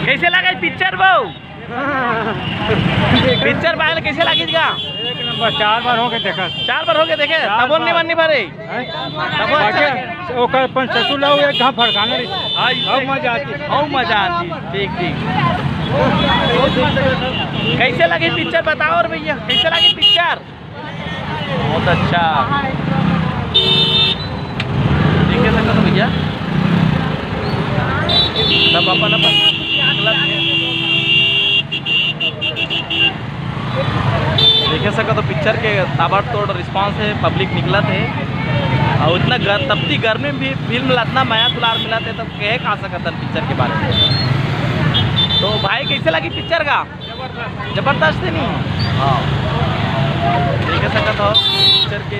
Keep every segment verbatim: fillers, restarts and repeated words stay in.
कैसे लगे पिक्चर बहू? पिक्चर बहू कैसे लगे का? एक नंबर, चार बार होके देखा। चार बार होके देखे, चार तबो बार। नहीं मन नहीं भरे। हैं? तबो अच्छा बाकी लगे। ओकर अपन ससुर ला एक घाव भड़काना रही। हाँ, अब मजा आती। बहुत मजा आती। ठीक, ठीक। कैसे लगे पिक्चर बताओ और भैया, कैसे लगे पिक्चर? बहुत अच्छा। देखे सकत हो भैया, सब अपन अपन निकलत हे। देखे सकत हो पिक्चर के ताबड़तोड़ रिस्पांस हे, पब्लिक निकलत हे। और इतना गर, तपती गर्मी में भी फिल्म ला इतना मया दुलार मिलत हे, तब कहे का सकत हन पिक्चर के बारे में। तो भाई, कैसे लगी पिक्चर का? जबरदस्त है नहीं? हाँ, देख सकत हो पिक्चर के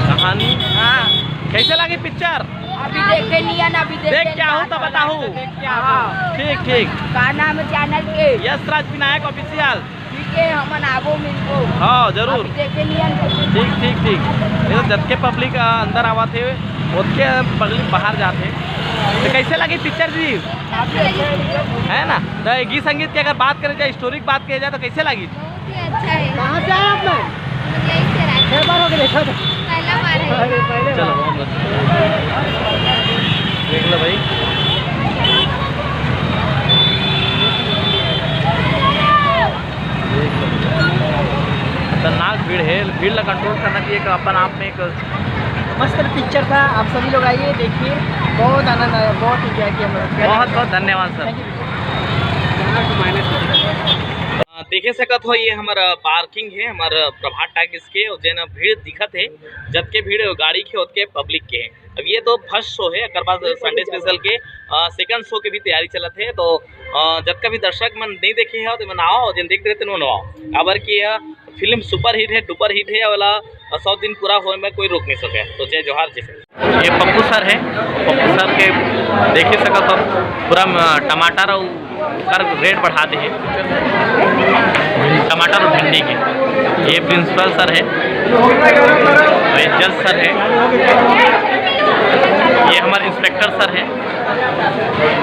कहानी। हाँ, कैसे लगी पिक्चर? अभी देखे नहीं है ना, अभी देखे देख क्या नहीं हो है। तो बताओ। हाँ। ठीक, ठीक। का नाम है चैनल के? यश राज विनायक ऑफिशियल। ठीक है, हमन आबो मिलबो। हाँ, जरूर। अभी देखे नहीं है ना। ठीक, ठीक, ठीक। ये तो जतके पब्लिक अंदर आवत हे, ओतके पब्लिक बाहर जात हे। तो कैसे लगी पिक्चर जी? है ना? तो ये गीत संगीत की अगर बात करे जाए, स्टोरी की बात किया जाए तो कैसे लगी? बहुत ही अच्छा है। कहाँ से आए आप लोग? हम यहीं से रायपुर। छह बार हो गए, देखो तो। पहला बार है। अरे, पहले चलो, बार। हम लोग देख लो भाई। देख लो। खतरनाक भीड़ है, भीड़ ला कंट्रोल करना चाहिए, एक अपन आप में एक मस्त पिक्चर था। आप सभी लोग आइए, देखिए, बहुत आनंद आया, बहुत एंजॉय किया हम लोग। बहुत बहुत धन्यवाद सर। Thank you। अ, देखे सकत हो, ये हमर पार्किंग है, हमर प्रभात टाकीज के, और जेन भीड़ दिखत है, जतके भीड़ गाड़ी के, ओतके पब्लिक के है। अब ये तो फर्स्ट शो है, एकर बाद संडे स्पेशल के, अ, सेकंड शो के भी तैयारी चलत है। तो, अ, जतका भी दर्शक मन नहीं देखे हो, तो मन आओ, जेन देख रहे थे, उन्होंने आओ, काबर कि यह फिल्म सुपर हिट है, डुपर हिट है, वाला सौ दिन पूरा होए में कोई रोक नहीं सके। तो जय जोहार, जय हिंद। ये पप्पू सर है, पप्पू सर के देख ही सकत हो, पूरा म-, टमाटर और कर रेट बढ़ा दे है, टमाटर और भिंडी के। ये प्रिंसिपल सर है, ये जज सर है, ये हमारे इंस्पेक्टर सर है।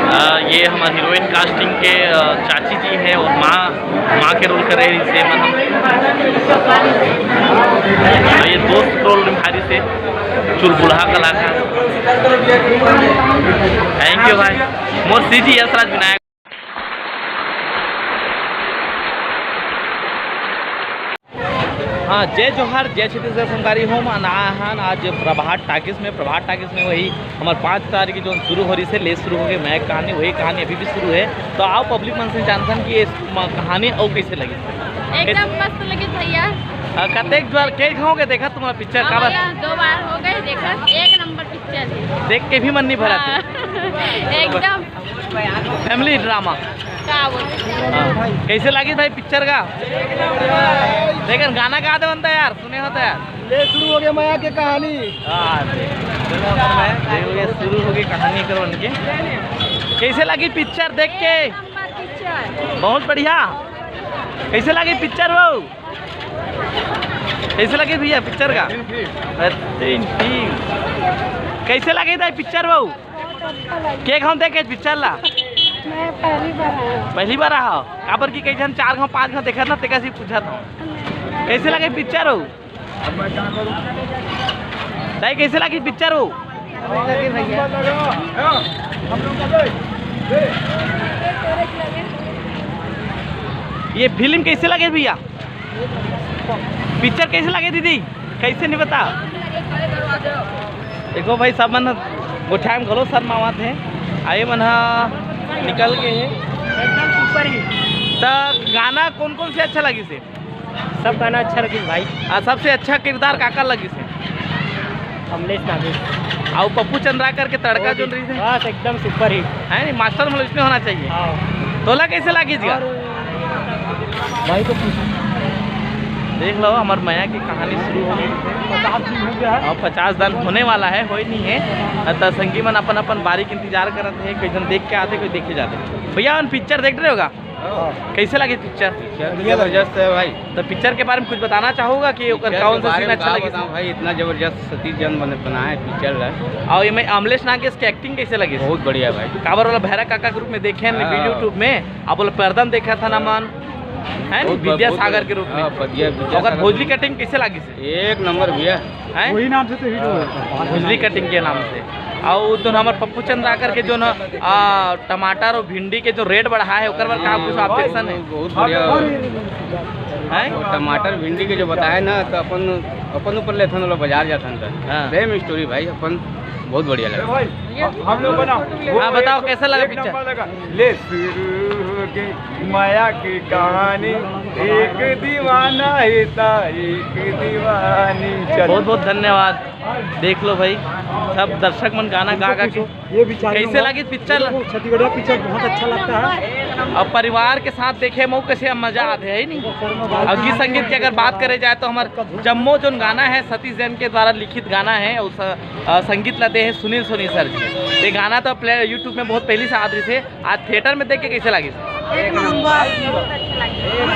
अ, ये हमारे हीरोइन कास्टिंग के, अ, चाची जी है और माँ, माँ के रोल कर रहे हैं इसे, मतलब। अ, ये दोस्त रोल निभा रही से चुलबुलहा कलाकार। थैंक यू भाई। मोर सीजी यशराज विनायक। हाँ, जय जोहार, जय छत्तीसगढ़ संगवारी हो। हमन आए हन आज प्रभात टाकीज में। प्रभात टाकीज में वही हमार पाँच तारीख की जो शुरू हो रही से, ले शुरू हो गई मया के कहानी, वही कहानी अभी भी शुरू है। तो आओ पब्लिक मन से जानथन कि ये म-, कहानी अउ कैसे लगी। एकदम मस्त लगी भैया। अ, कतेक बार के हो गए देखा तुम्हारा पिक्चर हाँ का बात? भैया, दो बार हो गए देखा, एक नंबर पिक्चर है। देख के भी मन नहीं भरा हाँ। एकदम। Family drama. का बोलते हैं? हाँ। कैसे लगी भाई पिक्चर का? देखन गाना गा दे बनता यार, सुने होता यार। ले शुरू हो गया मया के कहानी। हाँ, देख। चलो, अब मैं, ये हो गया, शुरू हो गई कहानी कर बन के। कैसे लगी पिक्चर देख के? Number picture. बहुत बढ़िया। कैसे लगी पिक्चर वो? कैसे लगे भैया पिक्चर का? बेहतरीन थी। कैसे लगे था पिक्चर बाबू? बहुत अच्छा लगा। के घाव देखे पिक्चर ला? मैं पहली बार आया हूँ। पहली बार आया हो? काबर की कई झन चार घाव पाँच घाव देखा ना, तेका से पूछा था। कैसे लगे पिक्चर हो? ताई कैसे लगी पिक्चर हो? ये फिल्म कैसे लगे भैया? पिक्चर कैसे लगे दीदी? कैसे नहीं बता? देखो भाई, सब मन गोठिया में घलो शर्मावत हे। आए मन हा निकल के हे। एकदम सुपर हिट। त गाना कौन कौन से अच्छा लगी से? सब गाना अच्छा लगिस भाई। आ, सबसे अच्छा किरदार काकर लगिस हे? अमलेश नागेश। अउ पप्पू चंद्राकर के तड़का वो जोन भी, रहिस हे? बस एकदम सुपर हिट। है नहीं, मास्टर मतलब इसमें होना चाहिए। हाँ। तोला कैसे लगिस गा? और भाई को पूछ। देख लो, हमार मया की कहानी शुरू हो गई। पचास दिन हो गया है। अब पचास दिन होने वाला है, होय नहीं है। त संगी मन अपन अपन बारी के इंतजार करत हे, कोई जन देख के आते, कोई देखे जाते। भैया, अपन पिक्चर देख रहे होगा? कैसे लगे पिक्चर? पिक्चर तो जबरदस्त है भाई। तो पिक्चर के बारे में कुछ बताना चाहूँगा कि ओकर पिक्चर कौन के सा बारे सीन में अच्छा का लगे? बताऊँ भाई, इतना जबरदस्त सतीश जैन बने, बनाए पिक्चर ला। और ये मैं अमलेश नागेश के एक्टिंग कैसे लगे? बहुत बढ़िया भाई। काबर वाला भैरा काका के रूप में देखे हैं हाँ। YouTube में, अब बोले पर्दा में देखा था ना मन, है ना? बहुत, बहुत विद्यासागर के रूप में। हाँ, बढ़िया, विद्यासागर ओकर भोजली के कटिंग कैसे लगी से? एक नंबर भैया। हैं? वही नाम से तो हिट हुआ है। भोजली कटिंग के नाम से। और तो हमारे पप्पू चंद्राकर के जो ना, आ, टमाटर और भिंडी के जो रेट बढ़ा है, ओकर बर का कुछ ऑब्जेक्शन है? बहुत बढ़िया। हैं? और टमाटर भिंडी के जो बताए ना, तो अपन, अपन ऊपर लेथन, वाला बाजार जाथन तो। हाँ। सेम स्टोरी भाई, अपन बहुत बढ़िया लगा। हम लोग बना। हाँ, बताओ, कैसा लगा एक पिक्चर? नंबर लगा। ले शुरू हो गई माया की कहानी, एक दीवाना है ता, एक दीवानी। चलो। बहुत बहुत धन्यवाद। देख लो भाई, सब दर्शक मन गाना गा गा के। ये भी चालू कैसे हुआ। लगी पिक्चर? देखो, छत्तीसगढ़िया पिक्चर बहुत अच्छा लगता है। अब परिवार के साथ देखे मऊ कैसे मजा आते है, नहीं? और गीत संगीत की अगर बात करे जाए तो हमारे जम्मो जोन गाना है, सतीश जैन के द्वारा लिखित गाना है, उस, अ, संगीत ला दे है सुनील सोनी सर जी। ये गाना तो प्ले YouTube में बहुत पहले से आदरी से, आज थिएटर में देख के कैसे लगी? एक नंबर।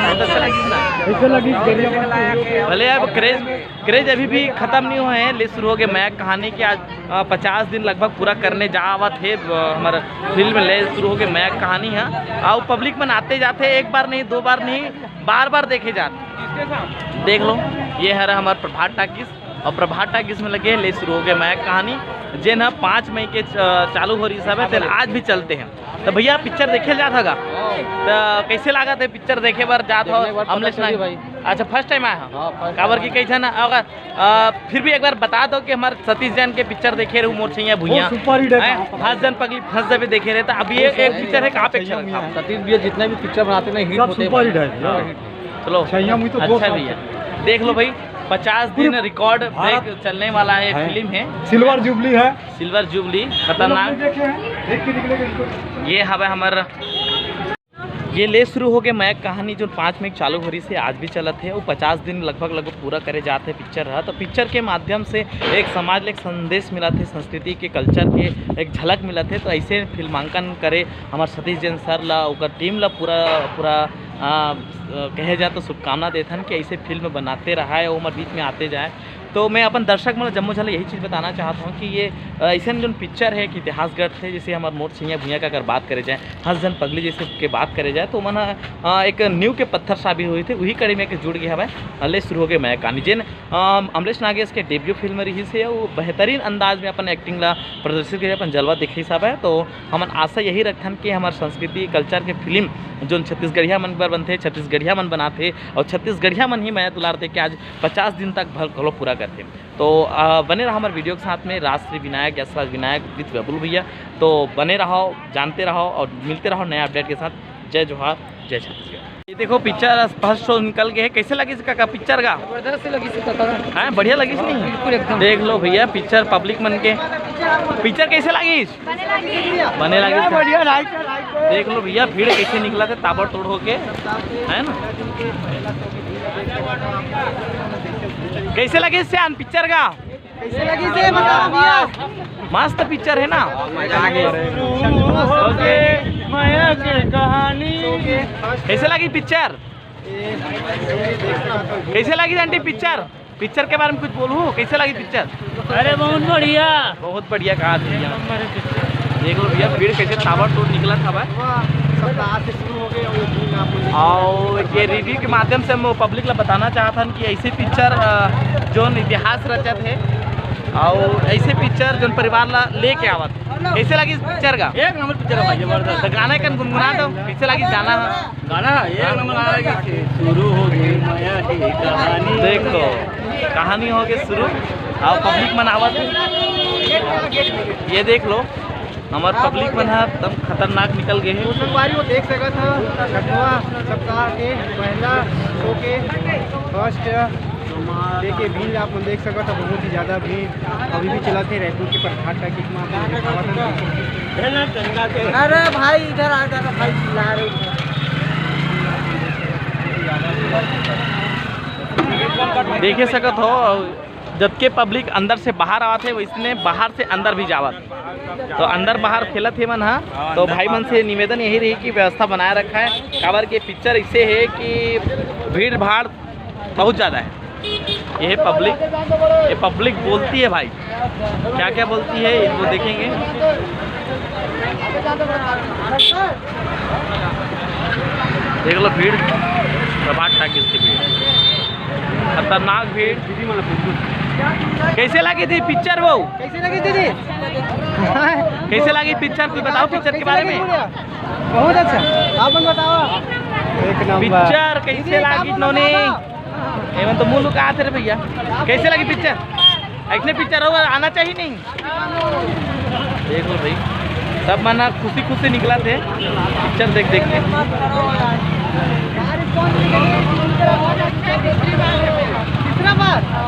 बहुत अच्छा लगी ना? कैसे लगी? भले अब क्रेज क्रेज अभी भी खत्म नहीं हुए हैं। ले शुरू हो गए मया के कहानी के आज, अ, पचास दिन लगभग पूरा करने जावत है, अ, हमारा फिल्म ले शुरू हो गए मया के कहानी है। और पब्लिक मन आते जाते, एक बार नहीं, दो बार नहीं, बार बार देखे जाते। देख लो, ये हरा हमार प्रभात टाकीज, और प्रभात टाकीज में लगे ले शुरू हो गए मया के कहानी, जेन ह पाँच मई के च-, चालू हो रही सब है, तेन आज भी चलते हैं। तो भैया, पिक्चर देखे जात हगा? हाँ। तो कैसे लागत है पिक्चर देखे बर जात हो? देखने के बाद पता अमलेश चली नाग भाई। अच्छा, फर्स्ट टाइम आया हो? हाँ, फर्स्ट काबर टाइम कि आया। कई झन अगर, अ, फिर भी एक बार बता दो कि हमारे सतीश जैन के पिक्चर देखे रहू, मोर छैया भुइयां। सुपर हिट है। हैं? फंस जन पगली फंस जबे देखे रहे, तो अभी ये एक पिक्चर है, कहाँ पे अच्छा लगा? सतीश भैया जितना भी पिक्चर बनाते ना, हिट सब होते हैं सुपर हिट भाई। है। हाँ। चलो, छैया मुई तो दो अच्छा साल भैया, देख लो भाई, पचास दिन रिकॉर्ड ब्रेक चलने वाला है, फिल्म है। सिल्वर जुबली है। सिल्वर जुबली खतरनाक। देखे हैं, देख के निकलेगा इनको। ये हवे हमर, ये ले शुरू हो गए मया के कहानी, जो पाँच मई के चालू हो रही से आज भी चलत है। वो पचास दिन लगभग, लगभग पूरा करे जात है पिक्चर रहा। तो पिक्चर के माध्यम से एक समाज ले एक संदेश मिलत है, संस्कृति के, कल्चर के एक झलक मिलत है। तो ऐसे फिल्मांकन करे हमार सतीश जैन सर ला, ओकर टीम ला पूरा, पूरा, आ, कहे जाए तो शुभकामना देथन कि ऐसे फिल्म बनाते रहा है, ओमर बीच में आते जाए। तो मैं अपन दर्शक मन ला जम्मो झन ला यही चीज़ बताना चाहत हूँ कि ये, अ, ऐसन जोन पिक्चर है कि इतिहास गढ़ थे, जैसे हमार मोर छैया भुइयां का अगर बात करे जाए, हंस जन पगली जैसे के बात करे जाए, तो मन ह, अ, एक नींव के पत्थर साबित हुई थे, वही कड़ी में के जुड़ गया हवय। अ, ले शुरू हो गए मया के कहानी, जेन, अ, अमलेश नागेश के डेब्यू फिल्म रही से, वो बेहतरीन अंदाज में अपन एक्टिंग ला प्रदर्शित करे, अपन जलवा दिखाइस हवय। तो हमन आशा यही रखथन कि हमार संस्कृति, कल्चर के फिल्म जोन छत्तीसगढ़िया मन बर बनथे, छत्तीसगढ़िया मन बनाथे और छत्तीसगढ़िया मन ही मया दुलार दे के आज पचास दिन तक भल घलो पूरा करथे। तो, अ, बने रहा हमारे वीडियो के साथ में, राज श्री विनायक, यश राज विनायक with बबलू भैया। तो बने रहो, जानते रहो और मिलते रहो नए अपडेट के साथ। जय जोहार, जय छत्तीसगढ़। ये देखो, पिक्चर फर्स्ट शो निकल गए है। कैसे लगी इसका, का पिक्चर का? जबरदस्त लगी इसका। हैं, बढ़िया लगी इसकी? बिल्कुल, एकदम। देख लो भैया, पिक्चर पब्लिक मन के, पिक्चर कैसे लगी? बने लगी। बढ़िया, राइट, राइट। देख लो भैया, भीड़ कैसे निकला था ताबड़तोड़ होके, है ना? कैसे लगे सियान पिक्चर का? कैसे लगी से बताओ भैया। मस्त पिक्चर है ना? मजा आ गया। ओके। कैसे लगी पिक्चर? कैसे लगी आंटी पिक्चर? पिक्चर के बारे में कुछ बोलू, कैसे लगी पिक्चर? अरे, बहुत बढ़िया। बहुत बढ़िया कहा भैया। देख लो भैया, भीड़ कैसे ताबड़तोड़ निकला था भाई। सप्ताह से शुरू हो गए और ये दिन आप लोग और ये रिव्यू के माध्यम से हम पब्लिक ला बताना चाहत हन कि ऐसे पिक्चर, अ, जोन इतिहास रचत है और ऐसे पिक्चर जोन परिवार ला लेके आवत। कैसे लगी इस पिक्चर का? एक नंबर पिक्चर है भाई, जबरदस्त। तो गाना कन गुनगुना दो, कैसे लगी गाना? गाना एक नंबर गाना है कि शुरू हो गई माया की कहानी। देखो, कहानी हो गई शुरू। और पब्लिक मन आवत है। ये देख लो, हमार पब्लिक मन ह एकदम खतरनाक निकल गए हैं। संगवारी वो देख सकत ह, छठवां सप्ताह के पहला शो के फर्स्ट डे के भीड़ आप मन देख सकत ह, बहुत ही ज़्यादा भीड़ अभी भी चलत हे रायपुर के प्रभात टाकीज में। आप मन देखावत हन। अरे भाई, इधर आ, इधर भाई चिल्ला रहे हैं। देखे सकत हो, जबकि पब्लिक अंदर से बाहर आवत हे, वैसने बाहर से अंदर भी जावत। तो अंदर बाहर खेलत हे मन हा। तो भाई मन से निवेदन यही रही कि व्यवस्था बनाए रखा है, काबर के पिक्चर ऐसे है कि भीड़ भाड़ बहुत ज़्यादा है। ये पब्लिक, ये पब्लिक बोलती है भाई, क्या क्या बोलती है, इसको देखेंगे। देख लो भीड़, प्रभात टाकीज की भीड़, खतरनाक भीड़। कैसे लगी थी पिक्चर वो? कैसे लगी दीदी? कैसे लगी पिक्चर? कुछ बताओ पिक्चर के बारे में। बहुत अच्छा, आप बताओ। एक नंबर। पिक्चर कैसे लगी नोनी? एमन तो मुंह लुकात हे रे भैया। कैसे लगी पिक्चर? ऐसने पिक्चर होगा, आना चाहिए नहीं? देख लो भाई, सब मन खुशी खुशी निकलत हे पिक्चर देख देख के।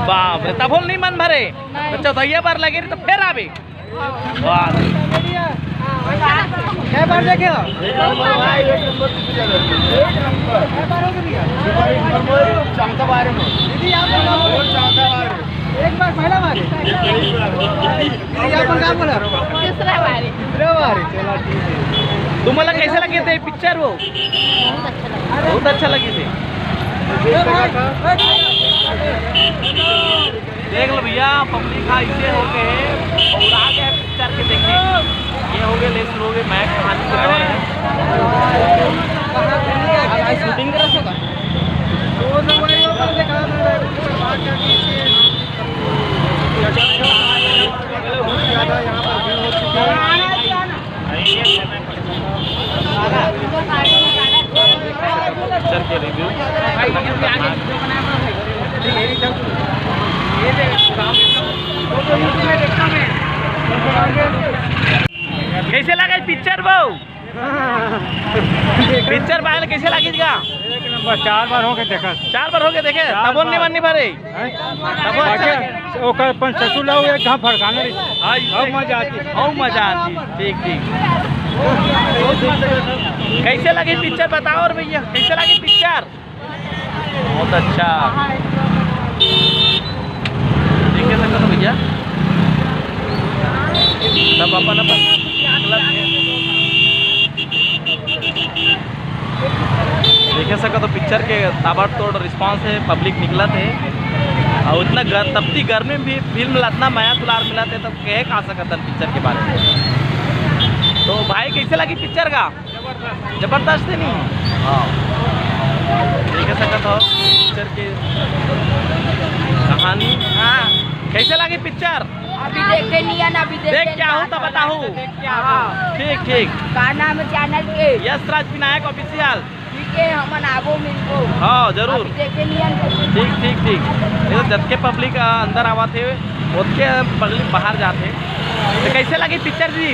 बाप रे, तभो नहीं मन भरे। तो चौथैया बार लगे रही तो फिर आवे। वाह। कै बार देखे हो? एक नंबर भाई, एक नंबर पिक्चर है। एक नंबर। कै बार हो गया? एक नंबर, चांदा बारे में। दीदी, आप लोग और चांदा बारे में। एक बार, पहला बार है? एक बार। दीदी, आप लोग क्या बोला? दूसरा बार है। दूसरा बार है, चला ठीक है। तुम्हाला कैसे लगे थे पिक्चर वो? बहुत अच्छा लगे थे। देख लो भैया, पब्लिक हा ऐसे हो गए हैं, बौरा गए हैं पिक्चर के देख के। ये हो गए, ले शुरू हो गए, मैच कहानी के दौर है। शूटिंग कर सका। पिक्चर के रिव्यू। कैसे लगा पिक्चर वो? पिक्चर बाहर कैसे लगी का? एक नंबर, चार बार हो गए देखा। चार बार हो गए देखे, चार तब बार। नहीं माननी भरे। हैं? तब अच्छा बाकी लगे। ओकर अपन ससुर ला एक घाव फड़काना रही। हाँ, अब मजा आती। और मजा आती। ठीक, ठीक। कैसे लगी पिक्चर बताओ और भैया, कैसे लगी पिक्चर? बहुत अच्छा। देखे सकत हो भैया, सब अपन अपन देखे सकत हो, पिक्चर के ताबड़तोड़ रिस्पांस है, पब्लिक निकलत है। और इतना गर, तपती गर्मी में भी फिल्म ला इतना मया दुलार मिलत है, तब कहे का सकत हन पिक्चर के बारे में। तो भाई, कैसे लगी पिक्चर का? जबरदस्त है नहीं? हाँ, देखे सकत हो पिक्चर के कहानी। हाँ। कैसे लगी पिक्चर? अभी देखे नहीं है ना, अभी देखे देख क्या हो तो बताओ। हाँ। ठीक, ठीक। का नाम है चैनल के? यश राज विनायक ऑफिशियल। ठीक है, हमन आबो मिलबो। हाँ, जरूर। अभी देखे नहीं है ना। ठीक, ठीक, ठीक। ये तो जतके पब्लिक, आ, अंदर आवत हे, ओतके पब्लिक बाहर जात हे। तो कैसे लगी पिक्चर जी?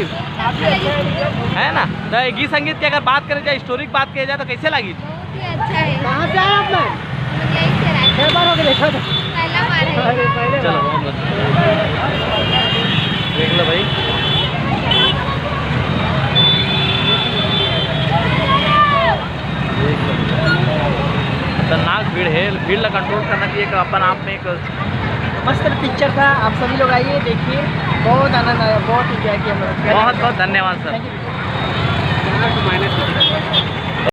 है ना? तो ये गीत संगीत की अगर बात करे जाए, हिस्टोरिक बात किया जाए तो कैसे लगी? बहुत ही अच्छा है। कहाँ से आए आप लोग? हम लोग यहीं से रायपुर। कै बार हो गए देखा था? पहला बार है। अरे, पहले चलो, बार। बहुत बढ़िया। देख लो भाई, देख लो, खतरनाक भीड़ है। भीड़ ला कंट्रोल करना चाहिए, एक अपन आप में एक मस्त पिक्चर था। आप सभी लोग आइए, देखिए, बहुत आनंद आया, बहुत एंजॉय किया हम लोग। बहुत बहुत धन्यवाद सर। Thank you।